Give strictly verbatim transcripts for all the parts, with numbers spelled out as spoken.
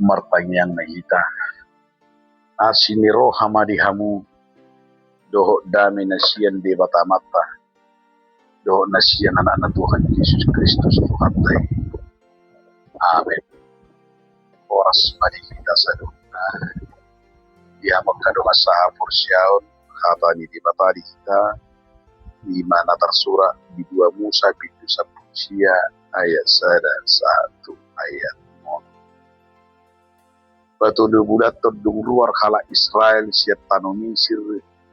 Martangiang ma hita. Asi ni roha ma di hamu dohot dame na sian Debata Amanta dohot na sian Anakna Tuhan Jesus Kristus Tuhanta i. Amen. Horas ma di hita saluhutna. Di hamu angka dongan sahaporseaon, hata ni Debata di hita i ma na tarsurat di dua Musa bindu sampulu sia ayat sada sahat tu ayat onom. Patolu bulan tondung ruar halak Israel sian tano Misir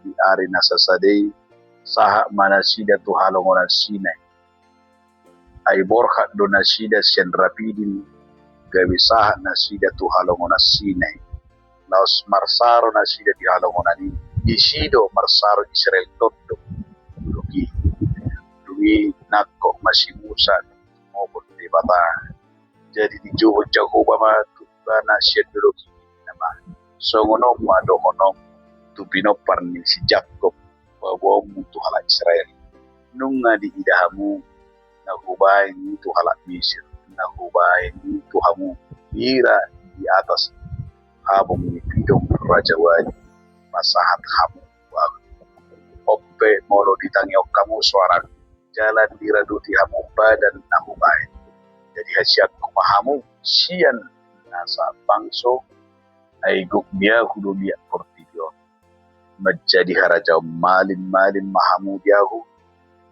di ari na sasada i, sahat ma nasida tu halongonan Sinai. Ai borhat do nasida sian Rapidim, gabe sahat nasida tu halongonan Sinai. Laos marsaro nasida di halongonan i, disi do marsaro Israel tondong. Dung i, dung i nangkok ma si Musa, mopot Debata. Jadi dijou Jahowa ma tu ibana sian dolok i, ninna ma: Songon on ma dohononmu tu pinompar ni si Jakob, paboaonmu tu halak Israel: Nunga diida hamu na hubaen i tu halak Misir, na hubaen i tu hamu hira di atas habong ni pidong rajawali, pasahat hamu tu ahu. On pe molo ditangihon hamu soarangku, jala diradoti hamu padan na hubaen, jadi hasianku ma hamu sian nasa bangso, ai gok ni ahu do liat portibi on. Manjadi harajaon malim-malim ma hamu di ahu,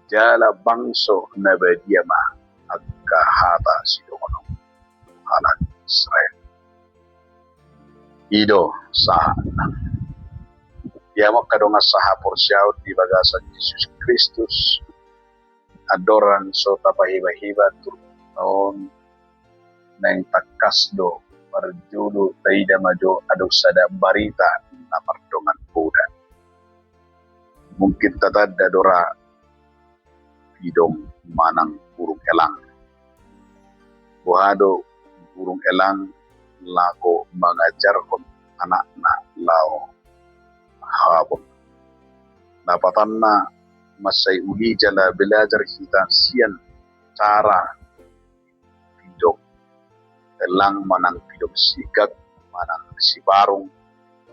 jala bangso na badia ma angka hata sidonganon halak Israel. I do sahatna. Di hamu angka dongan sahaporseaon di bagasan Jesus Kristus, andorang so tapahibahibahon turpukta on, naeng tangkas do parjolo taida ma jo adong sada barita na mardongan poda. Mungkin tatanda do ra pidong manang burung elang. Boha do burung elang laho mangajarhon anakna laho habong? Lapatanna, mansai uli jala belajar hita sian cara pidong elang manang pidong sigak manang sibarung,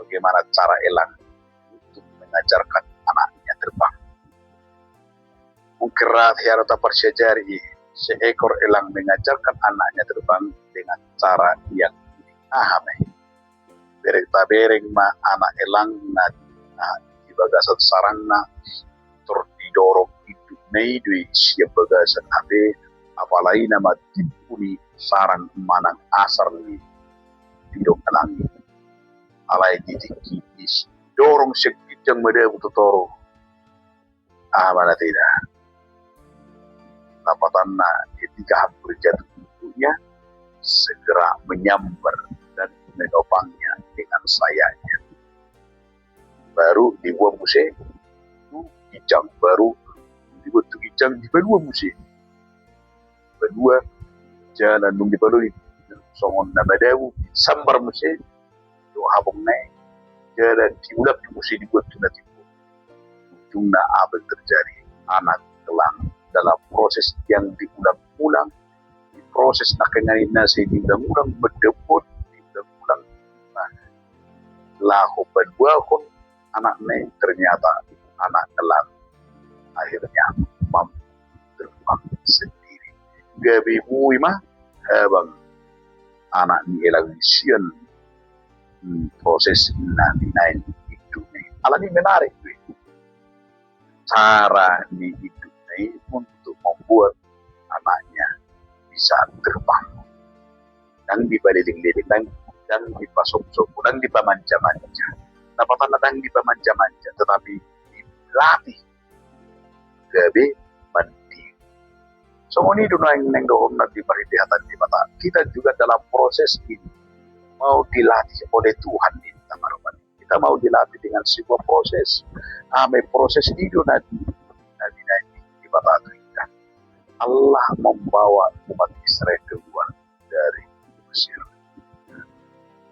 bagaimana cara elang untuk mengajarkan anaknya terbang. Mungkin ra hea do taparsiajari i, seekor elang mengajarkan anaknya terbang dengan cara yang unik. Aha ma i? Bereng tabereng ma anak elang na, na di bagasan sarangna, tor didorong indukna i do i sian bagasan hape, apala i na mantimbuni sarang manang asar ni pidong elang i. Alai di tingki i didorong sian ginjang madabu tu toru. Aha ma na taida? Lapatanna, ketika hampir jatuh induknya, segera menyambar dan menopangnya dengan sayapnya. Baru diboan muse tu ginjang, baru diboan tu ginjang, dipaluan muse. Dipalua, jala dung dipalua i songon na madabu, disambar muse tu habongna i, jala diulak muse, diboan tu na timbo. Ujungna apa yang terjadi? Anak elang dalam proses yang diulang-ulang, di proses na kengani nasa i diulang-ulang, madabu on diulang-ulang. Nah, laho paluahon anakna i, ternyata anak elang akhirnya mampu terbang sendiri. Gabe boi ma habang anak ni elang i sian, hmm, proses na binaen indukna i. Alani menarik do i cara ni indukna i untuk membuat anaknya bisa terbang. Ndang dipaleleng-leleng, ndang, ndang dipasomsom, ndang dipamanja-manja. Lapatanna ndang dipamanja-manja, tetapi dilatih gabe mandiri. Songon i do naeng, naeng dohononna di parhite hata ni Debata. Kita juga dalam proses ini mau dilatih oleh Tuhan, ninna ma rupani. Kita mau dilatih dengan sebuah proses. Aha ma i? Proses i do na di, na di, na di Debata tu hita. Allah membawa umat Israel keluar dari Mesir.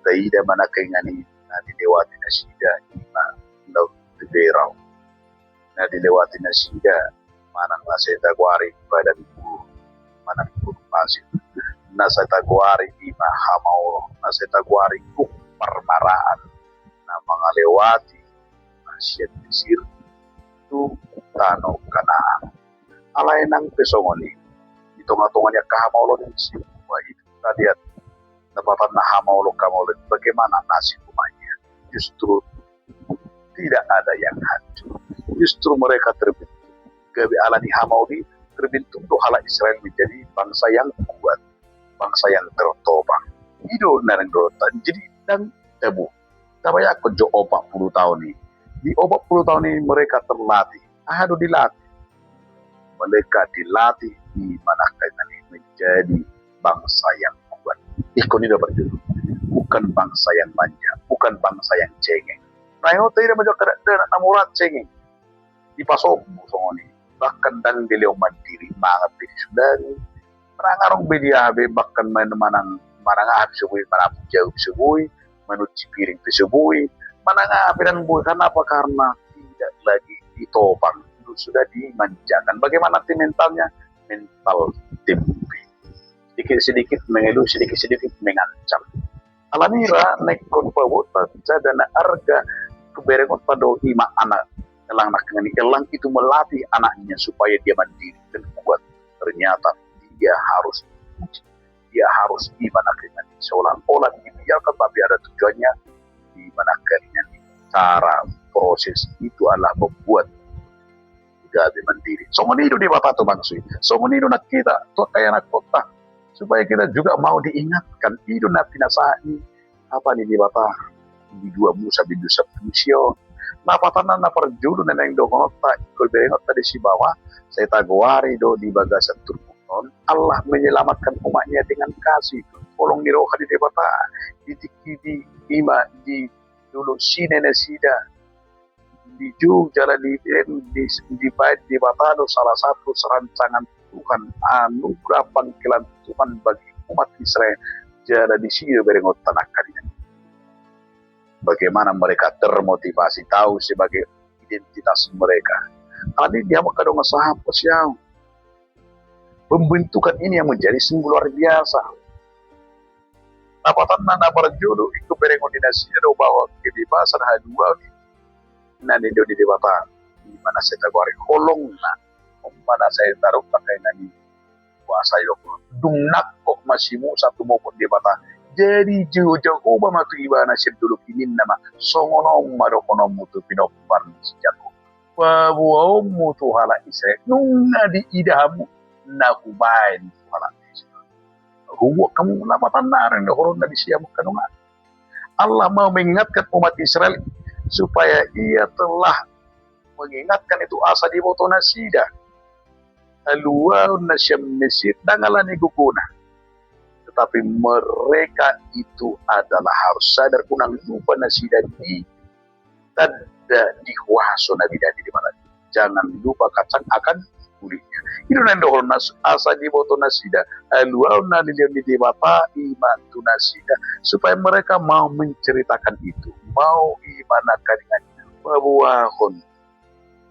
Taida ma na kengani na dilewati nasida, i ma Laut Tiberau. Na dilewati nasida manang na sai tagoari padang gurun manang gurun pasir. Na sai tagoari ima hamaolon, na sai tagoari gok parmaraan na mangalewati na sian Mesir tu tano Kanaan. Alai nang pe songon i, di tonga-tonga ni angka hamaolon i, si, wah, itu tadi, dapatanna hamaolon-hamaolon, bagaimana nasib umatnya? Justru tidak ada yang hancur. Justru mereka terbentuk. Gabe ala ni hamaolon i, terbentuk do halak Israel menjadi bangsa yang kuat, bangsa yang tertopang. I do na naeng dohononta. Jadi, ndang tabu. Tabayangkon jo opat puluh tahun i. Di opat puluh tahun i mereka terlatih. Aha do dilatih? Mereka dilatih di mana menjadi bangsa yang kuat. Ingkon i do parjolo. Bukan bangsa yang manja, bukan bangsa yang cengeng. Nah, yang taida ma jo angka dakdanak na mura, cengeng. Dipasombu songon i. Bahkan ndang dilehon mandiri, mangan pe disudani. Manang adong be dia be, bahkan main manang, manang aha pe so boi, manang jabu pe so boi, mancuci piring pe so boi, manang aha pe ndang boi. Kenapa? Karena tidak lagi ditopang, sudah dimanjakan. Bagaimana nanti mentalnya? Mental tempe. Sedikit-sedikit mengeluh, sedikit-sedikit mengancam. Ala ni i ra, na ingkon paboaonta sada na arga, ingkon berengonta do ima anak, elang na kengani, elang itu melatih anaknya supaya dia mandiri dan kuat. Ternyata dia harus diuji, dia harus ima na kengani, seolah-olah dibiarkan, tapi ada tujuannya. Ima na kengani, cara, proses itu adalah membuat gabe mandiri. Songon i do Debata tu bangso i. Songon i do nang hita tu angka ianakhonta. Supaya kita juga mau diingatkan. I do na pinasahat ni, apa ni, Debata di dua Musa bindu sampulu sia on. Lapatanna na parjolo na naeng dohononta, ingkon berengonta disi, bahwa sai tagoari do di bagasan turpuk on, Allah menyelamatkan umatnya dengan kasih. Holong ni roha ni Debata. Di tingki di ima di dolok Sinai nasida dijou jala di, di, dibaen Debata do salah satu rancangan Tuhan, anugerah pangkilan Tuhan bagi umat Israel. Jala disi do berengonta nangkaningan. Bagaimana mereka termotivasi, tahu sebagai identitas mereka. Ala ni i, di hamu angka dongan sahabat sian ahu, pembentukan ini yang menjadi sungguh luar biasa. Lapatanna na parjolo, ingkon berengon ni nasida do bahwa kebebasan haluaon i na nidok ni Debata. Ima na sai tagoari holongna, ima na sai taruhon nangkaningan i. Kuasa i do. Dung nangkok ma si Musa tumopot Debata, jadi Jahowa ma tu ibana sian dolok i, ninna ma, songon on ma dohononmu tu pinompar ni si Jakob, paboaonmu tu halak Israel, nunga diida hamu na hubaen tu halak Israel. Hubuat hamu. Lapatanna, naeng dohononna disi, hamu angka dongan. Allah mau mengingatkan umat Israel supaya Ia telah mengingatkan itu asa diboto nasida. Haluaon na sian Mesir ndang ala ni gogona. Tetapi mereka itu adalah harus sadar, unang lupa nasida di tanda di huaso na binahen ni Debata. Jangan lupa kacang akan kulitnya. I do naeng dohononna, asa diboto nasida haluaon na nilehon ni Debata ima tu nasida, supaya mereka mau menceritakan itu, mau ima nangkaningan paboahon,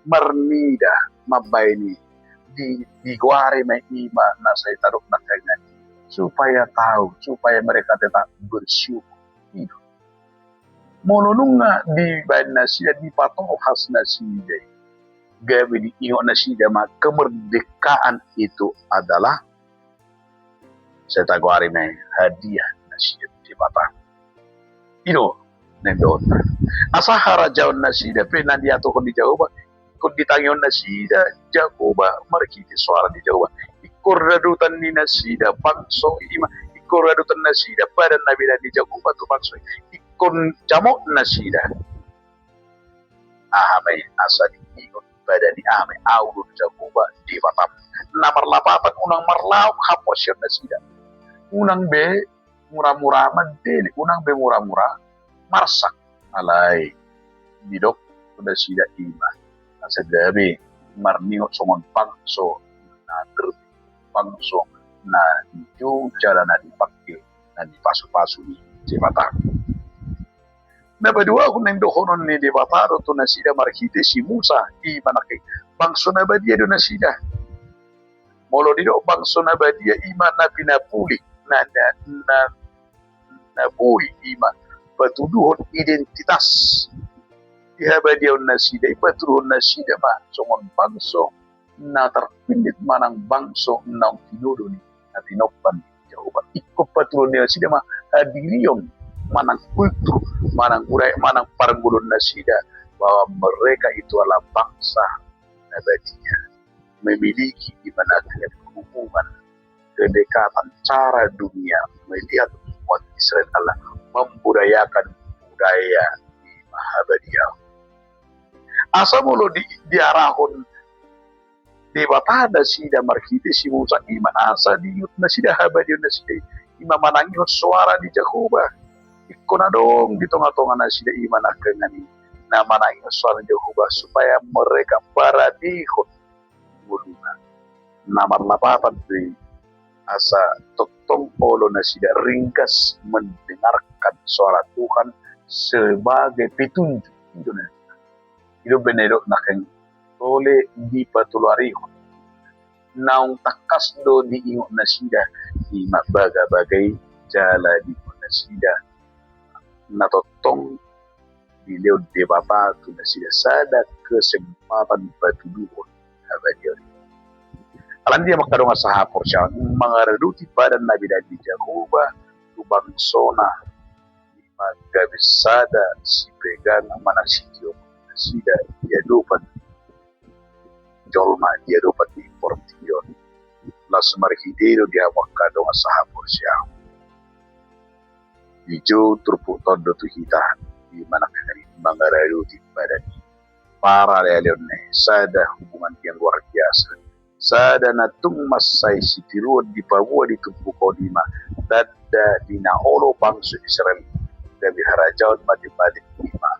marnida, mambaen i, di, digoari ma ima na sai taruhon nangkaningan i, supaya tahu, supaya mereka tetap bersyukur. I do. Molo nunga dibaen nasida, dipatohas nasida i, gabe diingot nasida ma kemerdekaan itu adalah sai tagoari ma i hadiah nasida tu Debata. I do naeng dohononna. Asa harajaon nasida pe na diatuhon ni Jahowa, ingkon ditangihon nasida Jahowa marhite soara ni Jahowa. Ingkon radotan ni nasida bangso i ma, ingkon radotan nasida padan na binahen ni Jahowa tu bangso i. Ingkon jamot nasida. Aha ma i? Asa diingot pada ni aha ma i? Ahu do Jahowa Debatam. Na marlapatan, unang marlaok haporseaon nasida. Unang be mura-mura mandele, unang be mura-mura marsak. Alai didok tu nasida ima, asa gabe marningot songon bangso na tertib, bangso na dijou jala na dipanggil, na dipasu-pasu ni Debata. Na paduahon, naeng dohonon ni Debata do tu nasida marhite si Musa, ima nangkin, bangso na badia do nasida. Molo didok bangso na badia, ima na pinapuli, na, na, na, na boi i ma patuduhon identitas di habadiaon nasida i, patuduhon nasida ma songon bangso na tarpillit manang bangso naung tinodo ni na tinompa ni Jahowa. Ingkon patuduhon nasida ma hadirion manang kultur, manang budaya, manang parngoluon nasida bahwa mereka itu adalah bangsa na badia, memiliki di mana dengan hubungan kedekatan cara dunia melihat umat Israel adalah membudayakan budaya di habadiaon. Asa molo di, diarahon Debata nasida marhite si Musa i ma asa diingot nasida habadiaon nasida i ma manangihon soara ni Jahowa. Ingkon adong di tongatonga nasida i ma nangkaningan i na manangihon soara ni Jahowa supaya mereka paradehon ngoluna. Na marlapatan do i asa tongtong olo nasida ringgas mendengarkan soara Tuhan sebagai petunjuk. I do na, i do umbahen na didok nangkin tole dipatularihon. Naung tangkas do diingot nasida i ma bagabaga i jala diingot nasida na tongtong dilehon Debata tu nasida sada kesempatan patuduhon habadiaon i. Alani i angka dongan sahaporseaon, mangaradoti padan na binahen ni Jahowa tu bangsona i ma gabe sada sipegangan manang sitiopon nasida di adopan jolma, di adopan ni portibi on. Laos marhite i do di hamu angka dongan sahaporseaon, dijou turpukta on do tu hita i ma nangkaningan i mangaradoti padan i. Paralealeonna i sada hubungan yang luar biasa, sada na tung mansai sitiruon dipaboa di turpuk on i ma tanda di na olo bangso Israel gabe harajaon malimmalim i ma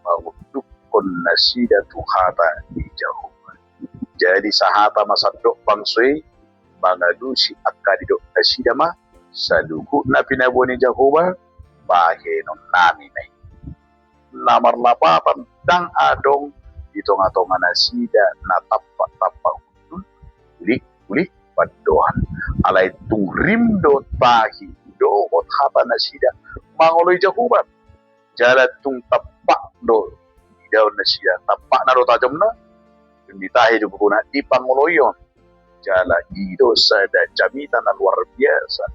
mangundukhon nasida tu hata ni Jahowa. Jadi sahata ma sandok bangso i mangalusi angka didok nasida ma, saluhut na pinaboa ni Jahowa bahenonnami ma i. Na marlapatan ndang adong di tongatonga nasida na tampak-tampak hundul, ulik-ulik pandohan. Alai tung rim do tahi dohot hata nasida mangoloi Jahowa. Jala tung tampak do idaon nasida, tampakna do tajomna, tung ditahi do gogona di pangoloion. Jala i do sada jamita na luar biasa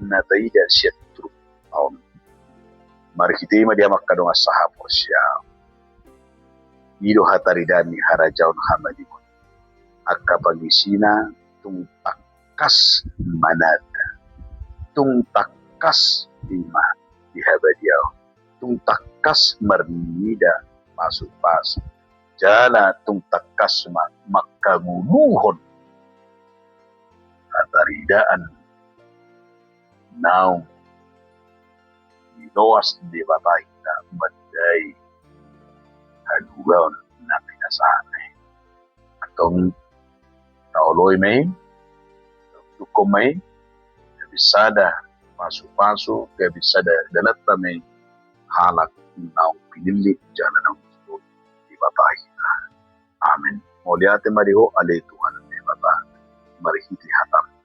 na taida sian turpukta on. Marhite i ma di hamu angka dongan sahaporseaon, i do hataridaan ni harajaon hamalimon. Angka pangisina tung tangkas mananda, tung tangkas i ma di habadiaon, tung tangkas marnida pasupasu, jala tung tangkas ma manghangoluhon hataridaan naung diloas Debata hita mandai haluaon na pinasahatna i. Antong taoloi ma i, taundukhon ma i, gabe sada pasupasu, gabe sada dalanta ma i halak naung pinillit jala naung tinodo Debata hita. Amen. Mauliate ma di Ho ale Tuhan Debata, marhite hataM.